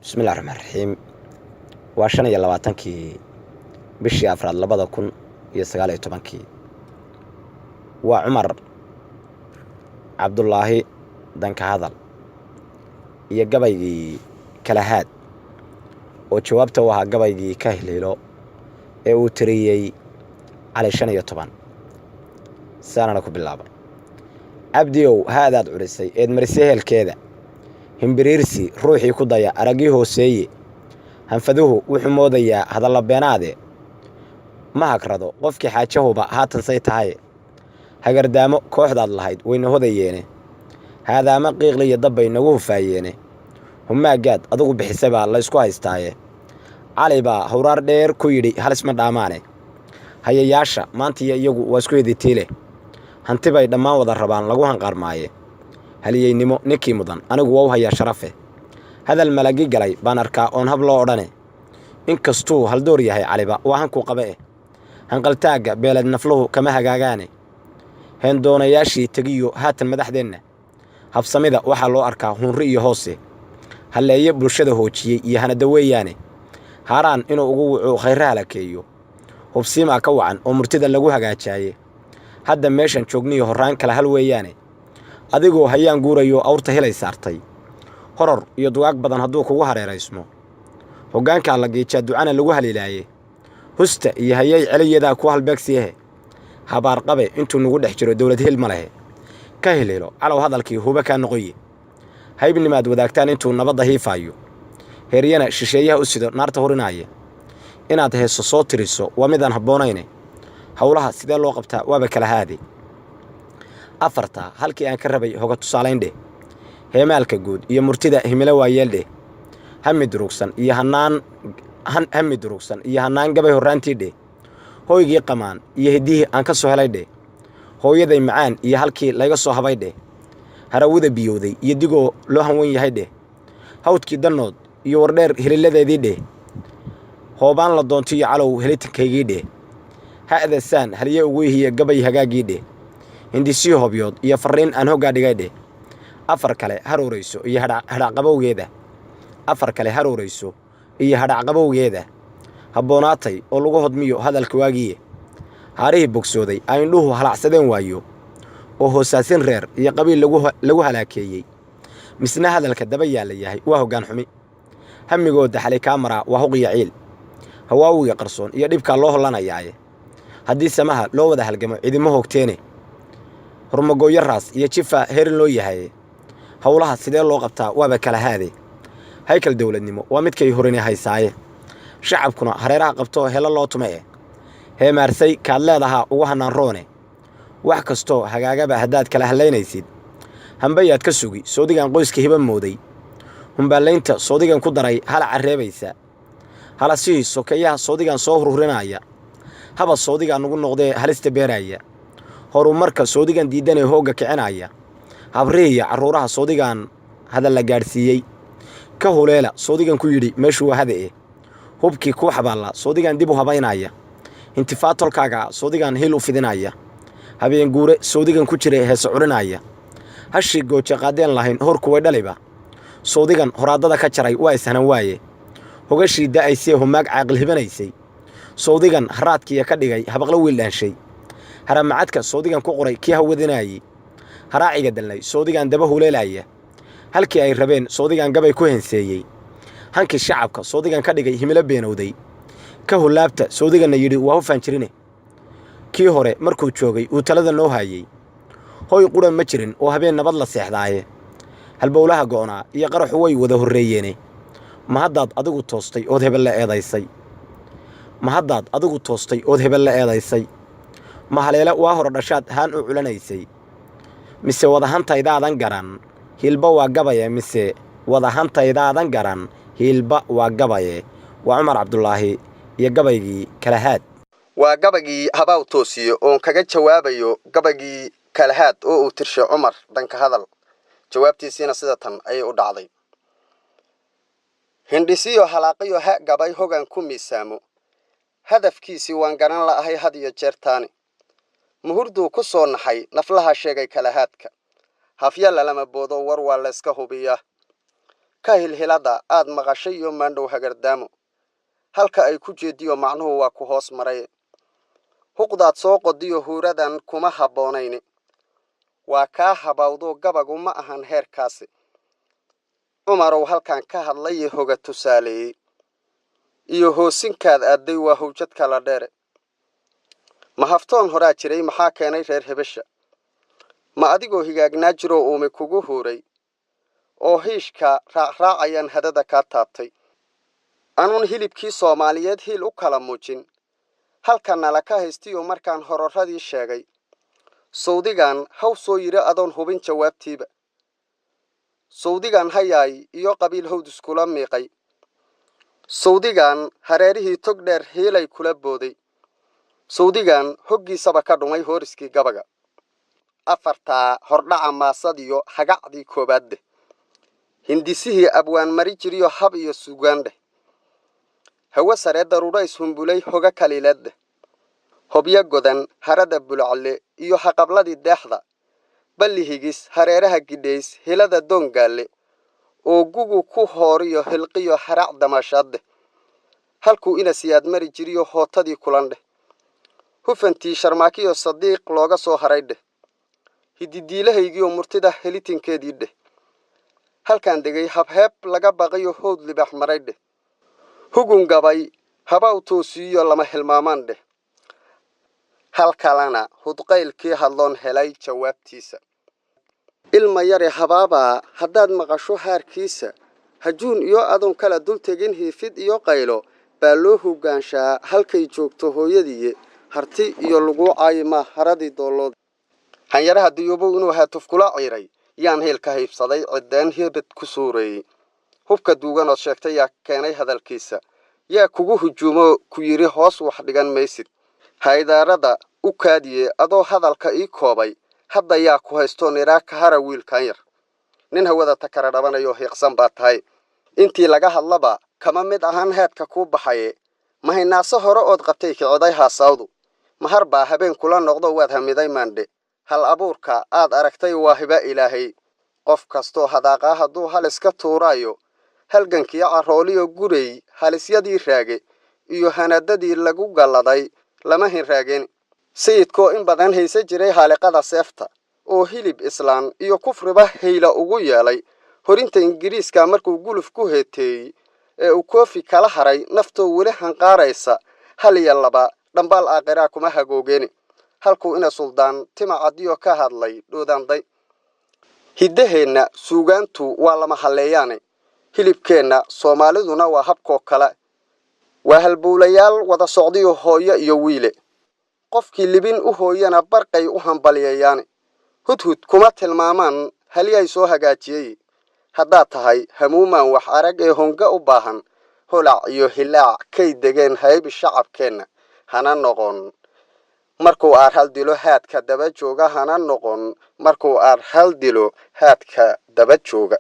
Bismillahi raxmaan raxiim. Waa 25-kii bishii afraad 2019-kii. Waa Cumar Cabdulaahi Danka Hadal iyo gabaygii Kalahaad oo jawaabta u ahaa gabaygii Ka Hilhilo ee uu tiriyey Cali 15. Saanana ku bilaabay: Cabdiow, haadaad curisay eed marisay heelkeeda, himbiriirsi ruuxii ku daya araggii hooseeye. Hanfaduhu wuxuu moodayaa hadalla beenaade, ma hagrado qofkii xaajahuba haatan say tahaye. Hagardaamo kooxdaad lahayd wayna hodayeene, haadaama qiiqliyo dabbay nagu hufaayeene. Humaagaad adigu bixisay baa laysku haystaaye. Cali baa hawraar dheer ku yidhi halisma dhaamaane. Hayayaasha maantiyo iyagu waa isku hiditiile, hanti bay dhammaan wada rabaan lagu hanqaarmaaye. Haliyeynimo ninkii mudan anigu waa u hayaa sharafe. Hadal malagi galay baan arkaa oon hab loo odhane. Inkastuu haldoor yahay Caliba waa hankuu qabe eh. Hanqaltaagga beeleed nafluhu kama hagaagaane. Heendoonayaashii tegiyo haatan madaxdeenna habsamida waxaa loo arkaa hunri iyo hoose. Halleeye bulshada hoojiyey iyo hanada weeyaane. Haaraan inuu ugu wucuu khayra halakeeyo hubsiimaa ka wacan oo murtida lagu hagaajaaye. Hadda meeshan joogniyo horraan kala hal weeyaane. Adigoo hayaan guurayo awrta hilay saartay, horor iyo dugaag badan hadduu kugu hareeraysmo, hoggaankaa la giijaa ducana lagu haliilaaye. Husta iyo hayay celiyadaa ku halbeegsiyahe. Habaarqabe intuu nagu dhex jiro dowlad hil ma lehe. Ka hilhilo calow hadalkii huba kaa noqoye. Haybnimaad wadaagtaan intuu nabadda hiifaayo, heeryana shisheeyaha u sido naarta hurinaaya. Inaad heeso soo tiriso waa midaan habboonayne. Howlaha sidee loo qabtaa waaba kala haade. Afartaa halkii aan ka rabay hoga tusaalayn dheh. Heemaalka guud iyo murtida himilo waayeel dheh. Hami durugsan iyo hannaan, hami durugsan iyo hannaan gabay horraantii dheh. Hoygii qamaan iyo hiddihii aan ka soo helay dheh. Hooyaday macaan iyo halkii layga soo habay dheh. Harawada biyowday iyo digoo loo hanwan yahay dheh. Hawdkii Dannood iyo Wardheer hililadeedii dheh. Hoobaan la doontiyo calow helitankaygii dheh. Ha'da saan halye ugu ihiye gabay hagaaggii dheh. Hindisii Hobyood iyo farriin aan hoggaa dhigay dheh. Afar kale haroorayso iyo hadhacqabowgeeda. Afar kale haroorayso iyo hadhacqabowgeeda habboonaatay oo lagu hodmiyo hadalka waagiye. Haarihii bogsooday ay indhuhu halacsadeen waayo oo hoosaasin reer iyo qabiil lagu halaakeeyey, misna hadalka daba yaalla yahay waa hoggaan xumi. Hamigooda xalay kaa maraa waa huqiya ciil, hawaawiga qarsoon iyo dhibkaa loo hollanayaaye. Haddii samaha loo wada halgamo cidimo hoogteene. Hormagooyo raas iyo jifa herin loo yahaye. Howlaha sidee loo qabtaa waaba kala haade. Haykal dowladnimo waa midkay horini haysaaye. Shacabkuna hareeraha qabtoo helo loo tume eh. Heemaarsay kaad leedahaa ugu hannaan roone. Wax kastoo hagaagaba haddaad kala hallaynaysid, hambayaad ka sugi soodigan qoyska hiba mooday. Humbaallaynta soodigan ku daray hala carreebaysa. Halasihii sokeeyaha soodigan soo hurhurinaya. Haba soodigaa nugu noqdee halista beeraaya. Horumarka soodigan diidanee hoogga kicinaya. Habrihiiyo carruuraha soodigan hadal la gaadhsiiyey. Ka huleela soodigan ku yidhi meeshuu waa hada eh. Hubkii kuu xabaallaa soodigan dib u habaynaya. Hintifaa tolkaaga soodigan hil u fidinaya. Habeen guure soodigan ku jira heese curinaya. Hashii gooja qaadeen lahayn horku way dhaliba soodigan horaadada ka jaray waa ishanan waaye. Hogashii da'aysee humaag caaqil hibanaysay soodigan haraadkiiya ka dhigay habaqlo wiil dhaanshay. Haramacadka soodigan ku qoray kii hawadinaayey. Haraaciga dalnay soodigan daba huleelaya. Halkii ay rabeen soodigan gabay ku henseeyey. Hankii shacabka soodigan ka dhigay himilo beenowday. Ka hulaabta soodiganna yidhi waa hufaan jirine. Kii hore markuu joogay uu talada noo haayey, hoy qura ma jirin oo habeen nabad la seexdaaye. Halbowlaha go'naa iyo qaraxu way wada horreeyeene. Ma haddaad adigu toostay ood hebel la eedaysay? Ma haddaad adigu toostay ood hebel la eedaysay? Ma haleele waa hore dhashaad haan u culanaysay? Mise wadahantaydadan garan hiilba waa gabaye? Mise wadahantaydaadan garan hiilba waa gabaye? Waa Cumar Cabdulaahi iyo gabaygii Kalahaad. Waa gabagii Habaaw Toosiye oon kaga jawaabayo gabagii Kalahaad oo uu tirshay Cumar Danka Hadal. Jawaabtiisiina sida tan ayay u dhacday: Hindhisiyo halaaqayo ha gabay hogan ku miisaamo, hadafkiisii waan garan la'ahay had iyo jeertaani. Muhurduu ku soo naxay naflaha sheegay kalahaadka. Hafya lalama boodo, war waa layska hubiyaa. Ka hilhilada aad maqashay iyo maandhow hagardaamo, halka ay ku jeediyo macnuhu waa ku hoos maray. Huqdaad soo qodiyo huuradan kuma habboonayni, waa kaa habawdo gabagu ma ahan heerkaasi. Cumarow halkan ka hadlay hoga tusaaleeyey iyo hoosinkaad aadday waa hawjad kala dheere. Ma haftoon horaa jiray maxaa keenay reer hebesha? Ma adigoo higaagnaa jiroo uumi kugu huuray oo hiishka raacraacayaan hadada kaa taabtay? Anuun hilibkii Soomaaliyeed hiil u kala muujin, halka nala ka haystiyo markaan hororadii sheegay, sawdigan haw soo yidhi adoon hubin jawaabtiiba. Sawdigan hayaay iyo qabiil hawd iskula miiqay, sawdigan hareerihii tog dheer hiilay kula booday, sawdigan hoggiisaba ka dhumay hooriskii gabaga. Afartaa hordhaca maasadiyo hagacdii koowaad dheh, hindisihii abwaan mari jiriyo hab iyo sugaan dheh, hawo sare daruuro ishumbulay hoga kaliileed dheh, hobyo godan harada bulacle iyo haqabladii deexda, balli higis hareeraha gidhays hilada doongaalle, oo gugu ku hooriyo hilqiyo harac damaashaad dheh, halkuu ina siyaad mari jiriyo hootadii kulan dheh, hufantii Sharmaakiyo Sadiiq looga soo haray dheh, hididiilahaygiyo murtida helitinkeedii dheh, halkaan degay habheeb laga baqayo howd libaax maray dheh, hugun gabay habaw toosiiyo lama hilmaamaan dheh, hal kalena hudqaylkii hadloon helay jawaabtiisa. Ilma yare habaabaa haddaad maqasho haarkiisa, hajuun iyo adoon kala dul tegin hiifid iyo qaylo baa loo hogaanshaa halkay joogto hooyadiiye, harti iyo laguu caayimaa haradii doolood. Hanyaraha duyuubow inuu haatuf kula ciiray yaan hiilka haybsaday ciddeen hebed ku suureeyey. Hubka duuganood sheegtay yaa keenay hadalkiisa, yaa kugu hujuumo ku yidhi hoos wax dhigan maysid. Haydaarada u kaadiye adoo hadalka ii koobay, hadda yaa ku haystoo niraa kahara wiilkan yar. Nin hawada takara dhabanayoo hiiqsan baa tahay, intii laga hadlaba kama mid ahaan heedka kuu baxaye. Mahaynaaso hore ood qabtay kiciday haasaawdu, mahar baa habeen kula noqdo waad hamiday maandhe. Hal abuurka aad aragtay waa hiba Ilaahay, qof kastoo hadaaqaa hadduu halis ka tuuraayo. Halgankii carrooliyo gurey halisyadii raage iyo hanadadii lagu galladay lama hinraageen. Sayidkoo in badan hayse jiray haaliqada seefta oo hilib islaan iyo kufriba hayla ugu yeelay, horinta Ingiriiska markuu guluf ku heeteeyey ee uu koofi kala haray naftoo weli hanqaaraysa, hal iyo laba dhambaal aakhiraa kuma hagoogeeni. Halkuu ina suldaan timacadiyo ka hadlay dhoodaanday. Hiddaheenna suugaantu waa lama halleeyaane, hilibkeenna Soomaaliduna waa habkoo kale, waa halbowlayaal wada socdiyo hooyo iyo wiile. Qofkii libin u hooyana barqay u hambalyeeyaane, hudhud kuma tilmaamaan halyay soo hagaajiyey. Haddaad tahay hamuumaan wax arag ee honga u baahan, holac iyo hilaac kay degeen haybi shacabkeenna hana noqon. Markuu aar hal dilo haadka daba jooga hana noqon, markuu aar hal dilo haadka daba jooga.